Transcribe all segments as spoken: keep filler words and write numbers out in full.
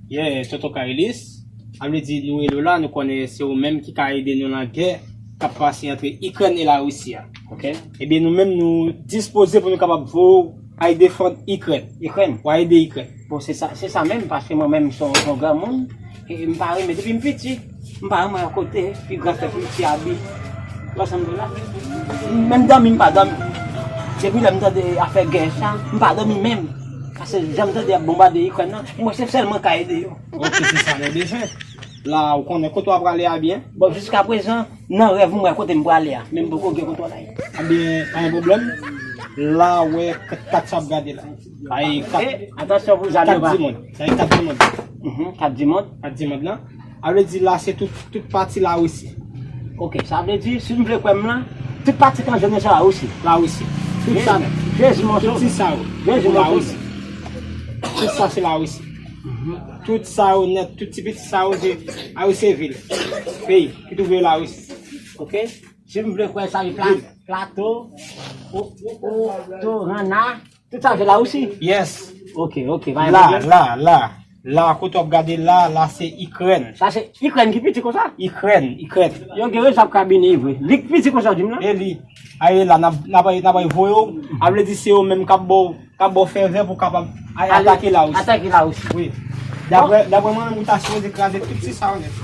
Yeah, Tonton Karilis, sa vle di nou rele w la, nou konnen se ou menm ki ka ede nou nan gè k ap pase antre Ikrèn e Larisi a. Ok. Ebyen, nou menm, nou dispoze pou nou kapab voye w al defann Ikrèn. Ikrèn? W al ede Ikrèn. Bon, se sa, se sa menm, paske mwen menm, se yon, se yon granmoun, e m pa renmen, depi m piti, m pa renmen wè kote pi gran frè pi piti abi. Ou wè sa m di w la? Menm dòmi, m pa dòmi. Depi lè m tande afè gè sa, m pa dòmi menm. Paske jan m tande y ap bonbade Ikrèn nan, mwen se sèl mwen ka ede yo. Ok, se sa nou bezwen. La, ou konnen kote w ap prale a byen? Bon, jiskaprezan, nan rèv mwen, kote m prale a, men m poko gen kontwòl a. Ebyen, pa gen pwoblèm. La, ou wè kat, kat sa w ap gade la. Sa e kat, eh, atansyon pou zam yo kat pa. Dimond. Sa e kat dimond. Mhm, kat dimond. Kat dimond lan. Sa vle di la, se tout, tout pati Larisi. Ok, sa vle di, si m vle kwè m lan, tout pati k an zòn nan se Larisi. Larisi. Tout sa nèt. Jezi mwen sove. Tout ti sa yo. Jezi mwen sove. Larisi. Tout sa se Larisi. Mhm. Tout sa yo nèt, tout ti piti sa yo se Larisi, se vil. Peyi ki twouve Larisi. Ok. Si m vle kwè sa, e pla-, Plato, o, o, o, Torana, tout sa se Larisi? Yes. Ok, ok, pa gen pwoblèm. La, la, la, la, kote w ap gade la, la se Ikrèn. Sa se Ikrèn ki piti konsa? Ikrèn, Ikrèn. Yo gen rezon ap kabine vre. Li k piti konsa, w di m la? E li. Aye la, n ap, n ap, n ap voye w. Sa vle di se yo menm k ap ba w k ap ba w fèvè pou w kapab al atake Larisi. Atake Larisi. Wi. Daprè, daprè mwen menm, ou ta sipoze kraze tout ti sa yo nèt.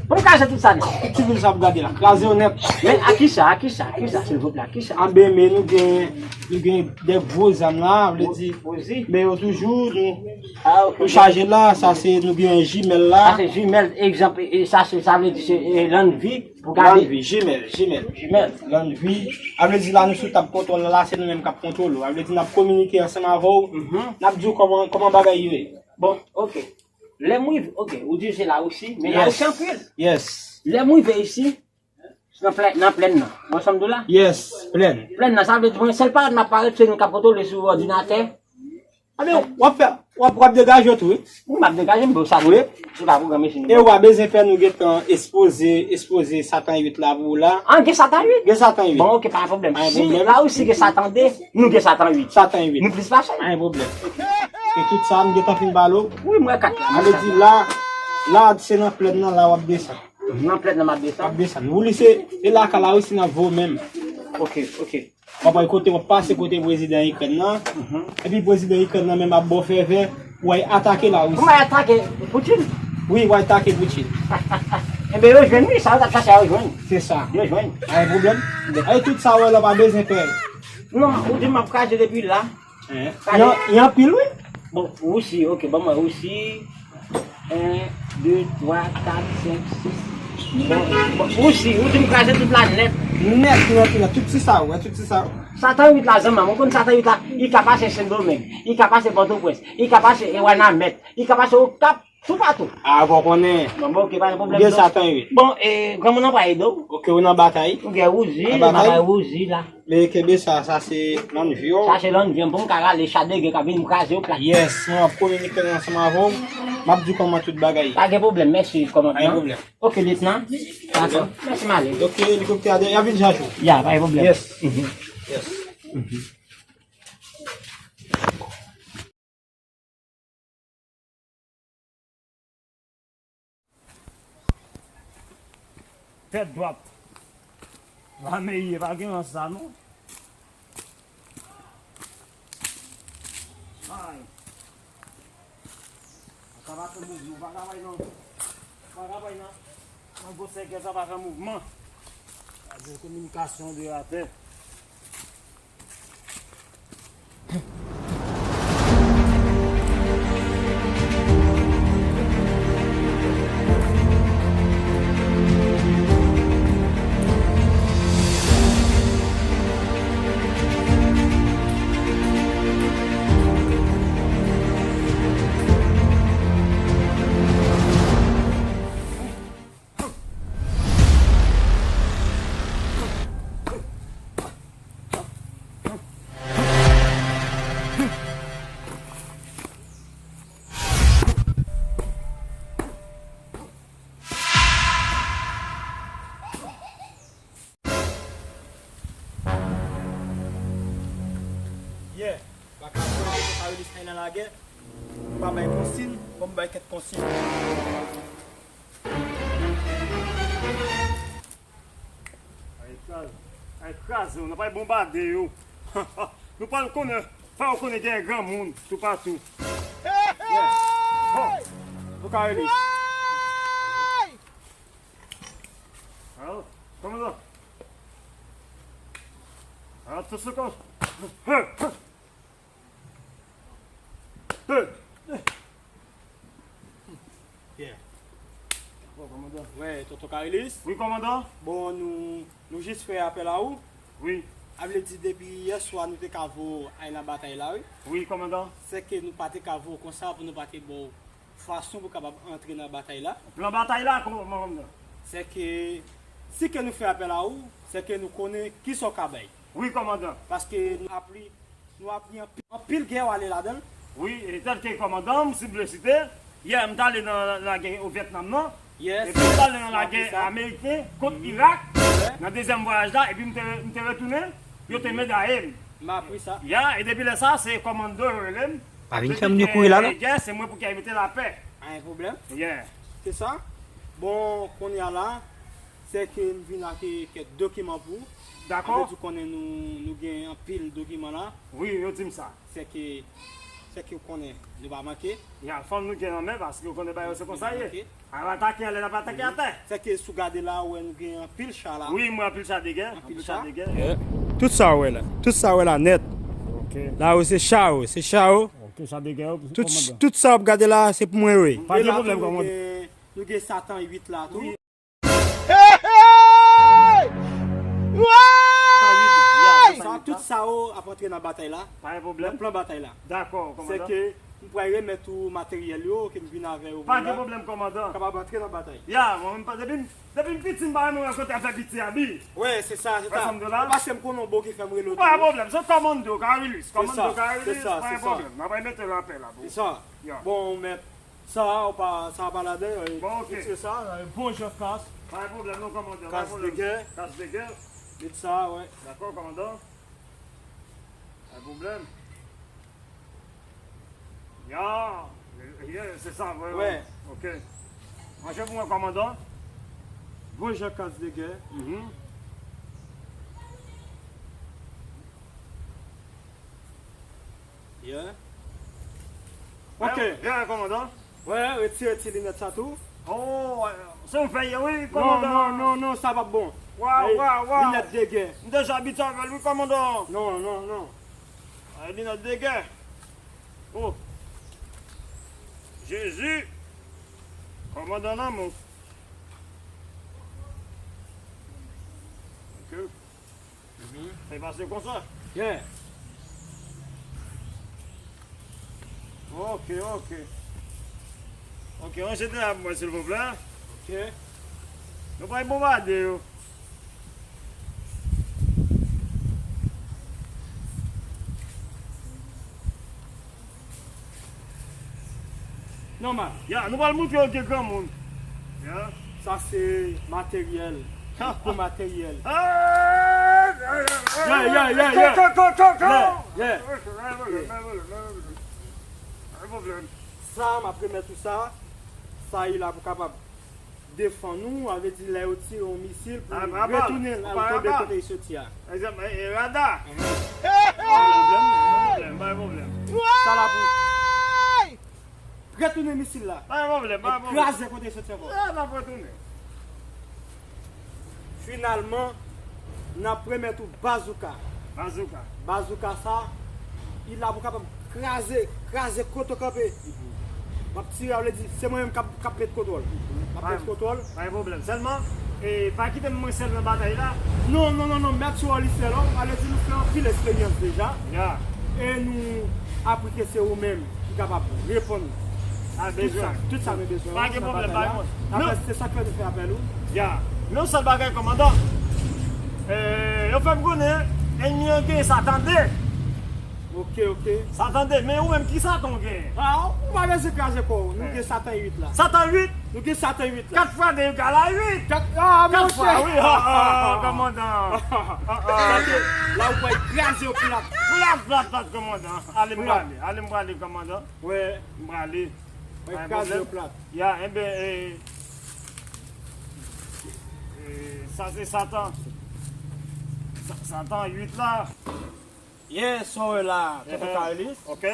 Pou m kraze tout sa nèt? Tout ti vil sa w ap gade la, kraze yo nèt. Men a kisa, a kisa, a kisa, silvouplè, a kisa? Anben, men nou gen, nou gen de gwo zam la, vle di, men yo toujou, nou, nou chaje la, sa se, nou gen jimèl la. Sa se jimèl, egzanp, e sa se, sa vle di se, e, Lannvi. Pou gade. Lannvi, jimèl, jimèl. Jimèl. Lannvi. Sa vle di la nou sou tab kontwòl la, se nou menm k ap kontwole w. Sa vle di n ap kominike ansanm avè w. Mhm. N ap di w kòman, kòman bagay yo ye. Bon, ok. Lè m rive, ok, ou di se Larisi, men Larisi anpil. Yes. Lè m rive isi, nan plè-, nan plèn nan. Ou wè sa m di w la? Yes, plèn. Plèn nan, sa vle di mwen, sèl parèt m ap parèt, se nou k ap kontwole sou òdinatè. Anben, w ap fè, w ap, w ap degaje w tou, wi. Wi, m ap degaje m, bon, sa tou. Wi. Se pa pwogram isi nou. E w pa bezwen pè, nou gentan ekspoze, ekspoze Satan uit la pou ou la. An, gen Satan uit? Gen Satan uit. Bon, ok, pa gen pwoblèm. Pa gen pwoblèm. Si Larisi gen Satan de, nou gen Satan uit. Satan uit. Nou plis pase. Pa gen pwoblèm. E tout sa, m gentan fin ba l ou. Wi, m wè kat la. Sa vle di la, la, se nan plèn nan, la w ap desann. Nan plèn nan, m ap desann. W ap desann. Ou li se, e la ka Larisi nan vo menm. Ok, ok. W ap wè kote w ap pase kote prezidan Ikrèn nan. Mhm. Epi prezidan Ikrèn nan menm ap ba w fèvè pou w al atake Larisi. Pou m al atake Poutine? Wi, w al atake Poutine. Enben, yo jwenn wi, sa yo t ap chache a yo jwenn. Se sa. Yo jwenn. Pa gen pwoblèm. Ay, tout sa w wè la, w pa bezwen pè. Non, ou di m ap kraze depi la. Hein? Kraze. Y an, y an anpil, wi. Bon, Wousi, ok, ban mwen Wousi. En, de, twa, kat, senk, sis. Bon, bon, ou si, ou di m kraze tout la nèt. Nèt, nèt, nèt. Tout ti sa, wè, tout ti sa. Satan uit la, zanmi, mwen konn Satan uit la, li ka pase Sendomeng, li ka pase Pòtoprens, li ka pase, e, Wanament, li ka pase Okap, toupatou. A, bon, konnen. Bon, bon, ok, pa gen pwoblèm, non. Gen Satan uit. Bon, e, granmoun nan pral ede w. Ok, ou nan batay. Ou gen Wouzi, nan batay. Batay Wouzi la. Men kenbe sa, sa se Lannvi w. Sa se Lannvi m, pou m ka rale cha de gè k ap vin kraze yo plat. Yes, mwen ap kominike ansanm avè w. M ap di w kòman tout bagay ye. Pa gen pwoblèm, mèsi kòmandman. Pa gen pwoblèm. Ok, letnan. Dakò. Mèsi, m ale. Ok, elikoptè a de-, y ap vin chache w. Ya, pa gen pwoblèm. Yes. Mhm. Yes. Mhm. Tèt dwat. Lame ye, pa gen rans la, non. Ay. Sa pa fè mouvman, pa ka bay non. Pa ka bay nan, nan gwosè kè sa pa fè mouvman. Sa gen kominikasyon de atè. Yeah, baka fò, Tonton Karilis nan lagè. Pa bay konsiy, ban m bay kèk konsiy. Ay kraze, ay kraze, nou pa bonbade yo. Nou pral konnen, fè yo konnen gen granmoun toupatou. Yeah. Bon, nou ka rele. Alo, kòmandan. Alo, tout se kò. Hey! Yeah. Bon, kòmandan. Wè, Tonton Karilis. Wi, kòmandan. Bon, nou, nou jis fè apèl a ou. Wi. A vle di, depi yè swa, nou te ka voye w al nan batay la, wi. Wi, kòmandan. Sèke nou pa te ka voye w konsa pou nou pa te ba w fason pou w kapab antre nan batay la. Plan batay la, kòmandan. Sèke, si ke nou fè apèl a ou, sèke nou konnen kisa w ka bay. Wi, kòmandan. Paske nou ap li Nou ap gen anpi-, anpil gè w ale ladan l. Wi, e tèlke kòmandan m, si m vle site, yè m t ale nan lagè o Vyètnam nan, yes, epi m t ale nan lagè ameriken kont Irak, nan dezyèm vwayaj la, epi m te, m te retounen, yo te medaye m. M apri sa. Ya, e depi lè sa, se kòmando yo rele m. Pa vin fè moun yo kouri la, non. Gè, se mwen pou ki al mete lapè. Pa gen pwoblèm. Yeah. Se sa. Bon, kounye a la, sèke m vin ak kèk dokiman pou ou. Dakò. An vle di, ou konnen nou, nou gen anpil dokiman la. Wi, yo di m sa. Sèke, sèke ou konnen nou pa manke. Ya, fò nou gen nan men, paske ou konnen bagay yo se konsa ye. A atake anlè, n ap atake atè. Sèke si w gade la, ou wè nou gen anpil cha la. Wi, m wè anpil cha de gè. Anpil cha de gè. Yeah. Tout sa w wè la. Tout sa w wè la nèt. Ok. La yo se cha yo, se cha yo. Ok, cha de gè yo, kòmandan. Tout sa w ap gade la, se pou mwen yo ye. Pa gen pwoblèm, kòmandan. Nou gen, nou gen Satan uit la tou. Wi. Hey, hey! Sa, tout sa yo ap antre nan batay la. Pa gen pwoblèm. Nan plan batay la. Dakò, kòmandan. Sèke m pral remèt ou materyèl yo ke m vin avè yo. Pa gen pwoblèm, kòmandan. Kapab antre nan batay. Ya, mwen menm, depi m, depi m piti, m pa renmen wè kote afè piti a bi. Wè, se sa, se sa. Wè sa m di w la? E paske m konnen yon bon ki fè m rele w. Pa gen pwoblèm, se kòmando Karilis. Kòmando Karilis, pa gen pwoblèm. N ap remete lapè la pou ou. Se sa. Ya. Bon, mèt. Sa, ou pa, sa pa ladan, e, bon, ok. Retire sa, e, bon jan kas. Pa gen pwoblèm, non, kòmandan, pa gen pwoblèm. Kas de gè. Kas de gè. Met sa, wè. Dakò, kòmandan. Pa gen pwoblèm. Ya, ya, se sa, wè, wè. Ok. Manje pou mwen, kòmandan. Bon jan kas de gè. Mhm. Yeah. Ok. Yeah, yeah, kòmandan. Wè, retire ti linèt sa tou. Oh, se yon fèy, wi, kòmandan. Non, non, non, non, sa p ap bon. Waw, waw, waw. Linèt de gè. M deja abitye avè l, wi, kòmandan. Non, non, non. Ay, linèt de gè. Oh. Jezi. Kòmandan nan men w. Ok. Mhm. Fè pase konsa. Yeah. Ok, ok. Ok, ranje dèyè mwen, silvouplè. Ok. Nou pral bonbade yo. Nòmal. Ya, nou pral montre yo gen granmoun. Ya. Sa se materyèl. Gwo materyèl. Ah! Yeah, yeah, yeah, yeah. Ko, ko, ko, ko, ko. Yeah, yeah. Pa gen pwoblèm, pa gen pwoblèm. Pa gen pwoblèm. Sa, m ap remèt ou sa. Sa, li la pou kapab defann ou, sa vle di lè yo tire yon misil pou retounen al tonbe kote li soti a. Egzanp, e, e, rada. Mhm. Pa gen pwoblèm, pa gen pwoblèm, pa gen pwoblèm. Sa la pou retounen misil la. Pa gen pwoblèm, pa gen pwoblèm. E kraze kote li soti ankò. Ah, n ap retounen. Finalman, n ap remèt ou bazouka. Bazouka. Bazouka sa, li la pou kapab kraze, kraze kote w kanpe. M ap tire, sa vle di, se mwen menm k ap, k ap met kontwòl. M ap met kontwòl. Pa gen pwoblèm. Sèlman, e, pa kite m mwen sèl nan batay la. Non, non, non, non, mèt sou ou li sèl, sa vle di nou fè anpil eksperyans deja. Ya. E nou apre ke se ou menm ki kapab reponn tout sa, tout sa nou bezwen nan batay la. Pa gen pwoblèm, pa gen pwoblèm. Apre, se sa k fè nou fè apèl ou. Ya. Men yon sèl bagay, kòmandan. E, yo fè m konnen ènmi an gen sa, tande. Ok, ok. Satan de, men ou menm ki Satan w gen? Ah, ou pa bezwen kraze kò w. Nou gen Satan uit la. Satan uit? Nou gen Satan uit la. Kat fwa de egal a uit. Kat, ah, kat fwa, wi. Ah, ah, kòmandan. Ah, ah. Sa ke la ou pral kraze yo plat. Plat, plat, plat, kòmandan. Ale, m prale. Ale, m prale, kòmandan. Wè. M prale. Mwen kraze yo plat. Ya, enben, e, e, sa se Satan. Sa, Satan uit la. Yeah, sa w wè la, Tonton Carlis. Ok.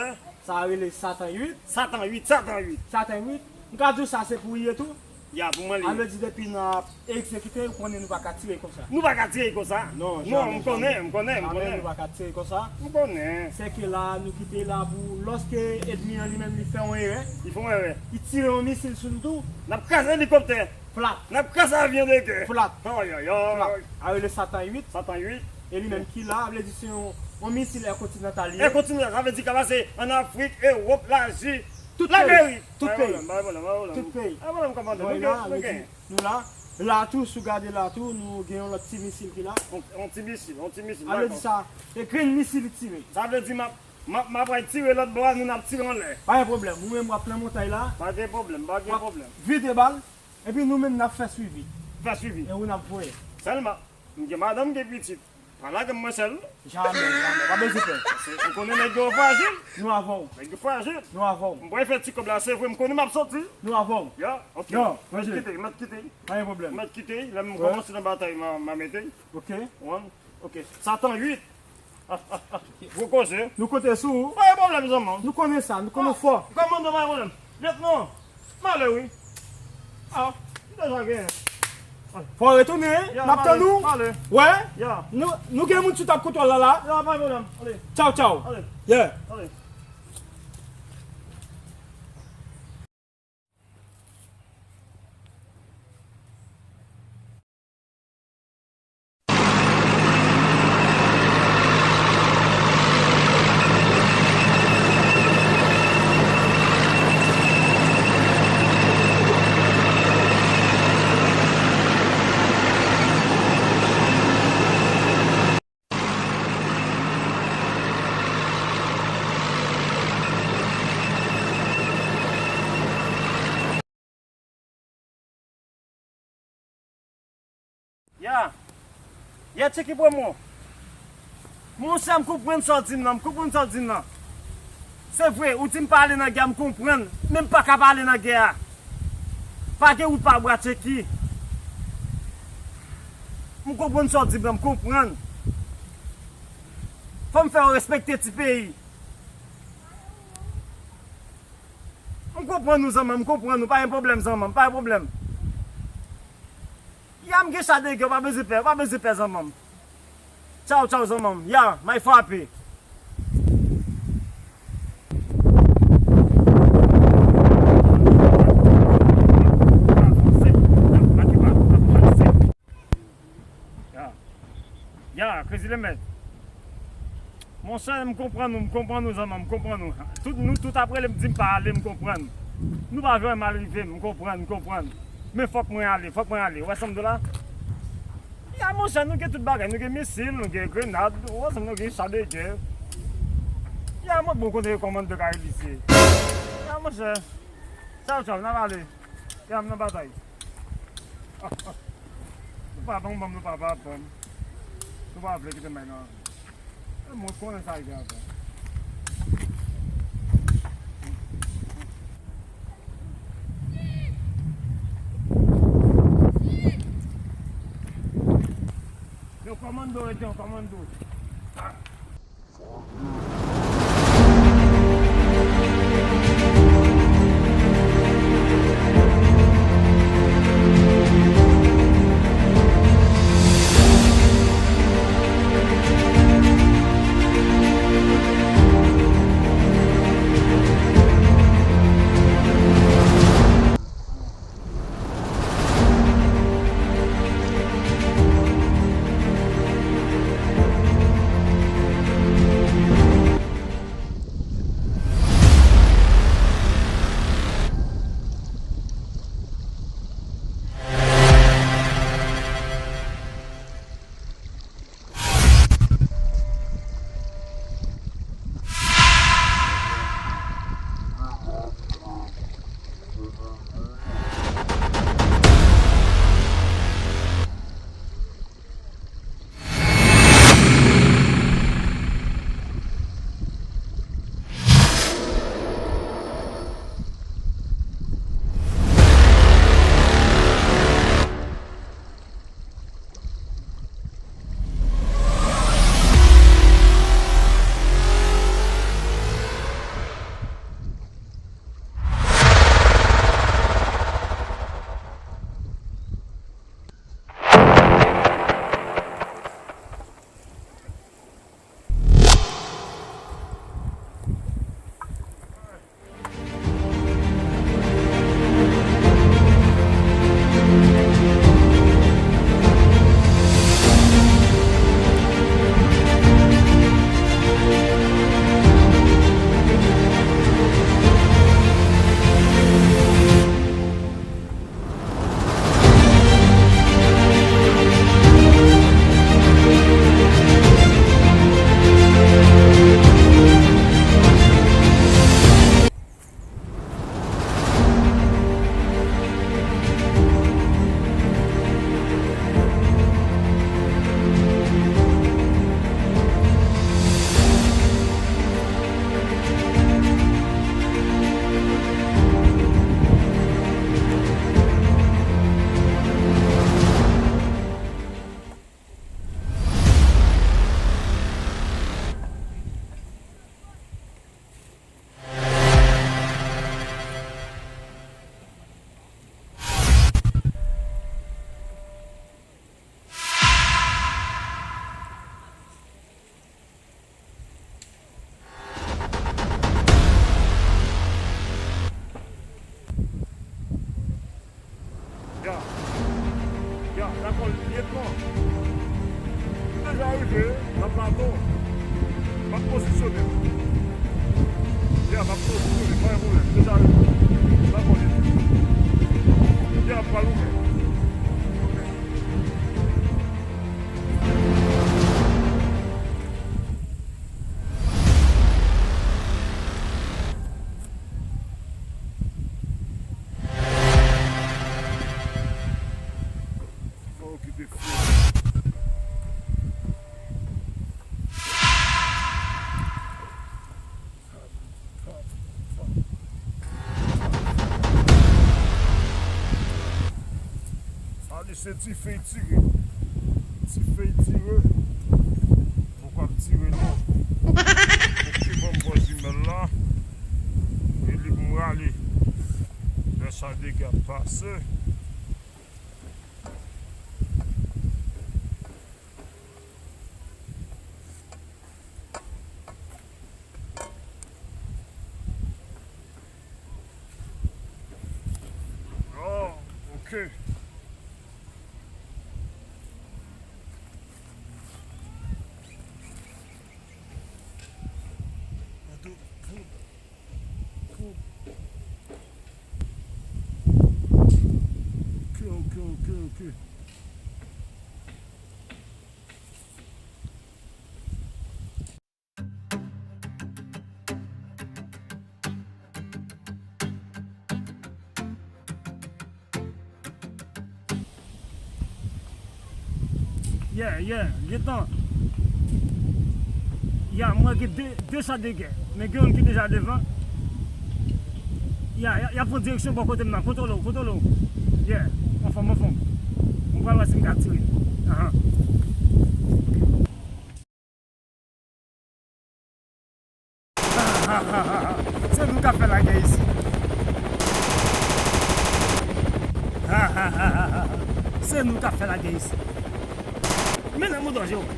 Sa rele Satan uit. Satan uit, Satan uit. Satan uit. M ka di w sa se pou w ye tou. Ya, pou mwen li ye. A vle di depi n ap egzekite, ou konnen nou pa ka tire konsa. Nou pa ka tire konsa. Non, non, m konnen, m konnen, m konnen. Jamè nou pa ka tire konsa. M konnen. Se ke la, nou kite la pou, lòske ènmi an li menm li fè yon erè. Li fè yon erè. Li tire yon misil sou nou tou. N ap kraze elikoptè. Plat. N ap kraze avyon de gè. Plat. Ay, ay, ay. Plat. A rele Satan uit. Satan uit. E li menm ki la, vle di se yon, yon misil entèkontinantal li ye. Entèkontinantal, sa vle di ka pase ann Afrik, Ewòp, Lazi, Lamerik. Tout peyi. Tout peyi. Pa gen pwoblèm, pa gen pwoblèm, pa gen pwoblèm. Tout peyi. Pa gen pwoblèm, kòmandan. Nou gen, nou gen. Nou la, la tou, si w gade la tou, nou gen yon lòt ti misil ki la. Yon, yon ti misil, yon ti misil, dakò. A vle di sa, e grenn misil li tire. Sa vle di m ap, m ap, m ap pral tire lòt bò a, nou n ap tire anlè. Pa gen pwoblèm, ou menm w ap nan montay la. Pa gen pwoblèm, pa gen pwoblèm. W ap vide bal, epi nou menm n ap fè swivi. Fè swivi. E ou n ap voye. Sèlman, m gen madanm, m gen pitit. Pa lage m mwen sèl. Jamè, jamè. Pa bezwen pè. Ou konnen nèg yo frajil. Nou avè w. Nèg yo frajil. Nou avè w. M pral fè ti kòb la, se vre, m konnen m ap soti. Nou avè w. Ya, ok. Yo, mèt kite, mèt kite. Pa gen pwoblèm. Mèt kite, lè m kòmanse nan batay, m a, m a mete. Ok. One. Ok. Satan uit. Gwo koze. Nou konte sou ou. Pa gen pwoblèm, zanmi. Nou konnen sa, nou konnen w fò. Kòmandan, pa gen pwoblèm. Lyetnan, m ale wi. Ah, m deja genyen. Fò w retounen, n ap tann ou. Wè? Nou, nou gen moun sou tab kontwòl la, la. Ya, pa gen pwoblèm. Ale. Tchaw, tchaw. Ale. Yeah. Ale. Ya. Ya, Tcheki Promo. Monchè, m konprann sa w di m nan, m konprann sa w di m nan. Se vre, ou di m pa ale nan gè a, m konprann, men m pa ka pa ale nan gè a. Pa gen wout pa bwa, Tcheki. M konprann sa w di m nan, m konprann. Fò m fè yo respekte ti peyi. M konprann ou, zanmi m, m konprann ou, pa gen pwoblèm, zanmi m, pa gen pwoblèm. Ya, m gen cha de gè, w pa bezwen pè, w pa bezwen pè, zanmi m. Tchaw, tchaw, zanmi m. Ya, m ay frape. Ya. Ya, Crazy Lemèt. Monchè, m konprann ou, m konprann ou, zanmi m, m konprann ou. Tout, nou tout ap rele m, di m pa ale, m konprann. Nou pa vle wè m al rive, m konprann, m konprann. Men fòk mwen ale, fòk mwen ale. Ou wè sa m di w la? Ya, monchè, nou gen tout bagay. Nou gen misil, nou gen grenad, ou wè sa m, nou gen cha de gè. Ya, mwen bon kote kòmandan Carlis ye. Ya, monchè. Tchaw, tchaw, n ap ale. Ya, m nan batay. Nou pa ban m, ban m, nou pa, pa ban m. Nou pa vle kite m bay nan. E mwen konnen sa rive avè m. Yo, kòmando, yo, kòmando. N ap la non. M ap pozisyone m. Yeah, m ap pozisyone m, pa gen pwoblèm. Deja redi. M pa konnen. Yeah, m pral ouvè. Fò yo kite fye. Sa li se ti fey tire. Ti fey tire. Poko ap tire non. Oke, ban m pran jimèl la. E li pou m rale. Lè sa dega pase. Oh, ok. Ok, ok, ok, ok. Yeah, yeah, gentan. Ya, m wè gen de, de cha de gè. Men gen youn ki deja devan. Ya, ya, y ap pran direksyon bò kote m nan. Kontwole w, kontwole w. Yeah, anfòm, anfòm. M pral wè si m ka tire. Ahan. Se nou k ap fè lagè isit. Se nou k ap fè lagè isit. Men nan mouda w, Jewova.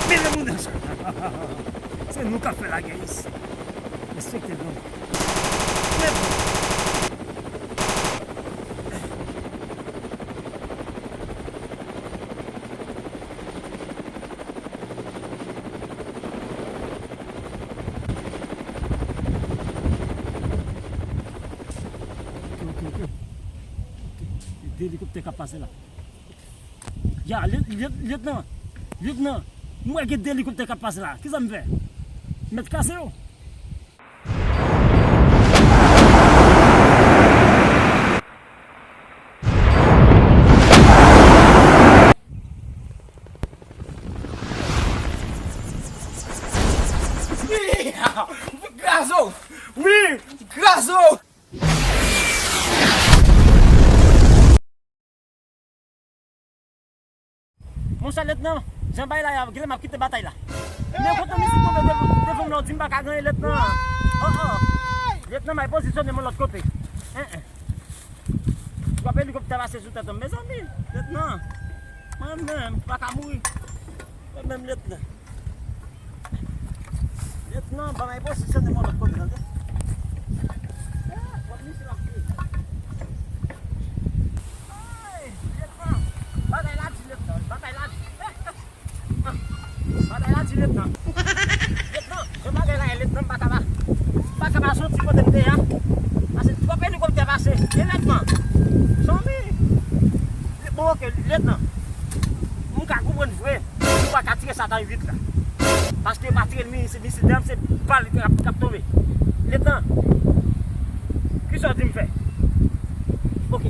Men nan mouda w. Se nou k ap fè lagè isit. Respekte non. Men bon. Ok, ok, ok. Ok. De elikoptè k ap pase la. Ya, lye-, lye-, lyetnan. Lyetnan. M wè gen de elikoptè k ap pase la. Kisa m fè? M mèt kase yo. Wi! Kraze w! Wi! Kraze w! Monchè lyetnan, jan bagay la ye a, genlè m ap kite batay la. Men kote misye tonbe devan, devan m la, w di m pa ka genyen lyetnan. Oh, oh. Lyetnan, m al pozisyone m yon lòt kote. En, en. Twòp elikoptè pase sou tèt mwen, mezanmi. Lyetnan. Mwen menm, m pa ka mouri. Mwen menm, lyetnan. Lyetnan, ban m al pozisyone m yon lòt kote, tande. Ah, twòp misil ap fè. Ay, lyetnan. Batay la di, lyetnan. Batay la di. Batay la di, lyetnan. Lyetnan, jan bagay la ye, lyetnan, m pa ka pa, m pa ka pa soti kote m te ye a. Pase twòp elikoptè pase. E lyetnan. Zanmi. Bon, ok, lyetnan. M ka konprann vre, nou pa ka tire Satan uit la. Paske yo pa tire l, se misil dam, se bal k ap, k ap tonbe. Lyetnan, kisa w di m fè? Ok.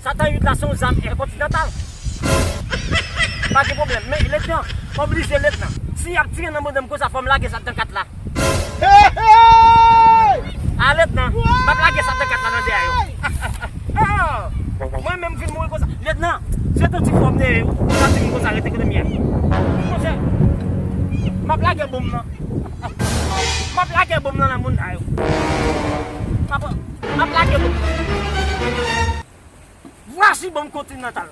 Satan uit la se yon zam entèkontinantal. Pa gen pwoblèm. Men lyetnan, oblije lyetnan. Si y ap tire nan bondèm konsa, fò m lage Satan kat la. Hey, hey! A, lyetnan, m ap lage Satan kat la nan dèyè yo. Ah! Mwen menm vin mouri konsa. Lyetnan, se ton ti fòm de ou sa di m konsa rete kote m ye. Monchè, m ap lage bonm nan. M ap lage bonm nan nan moun sa yo. M ap, m ap lage bonm nan. Vwasi bonm kontinantal.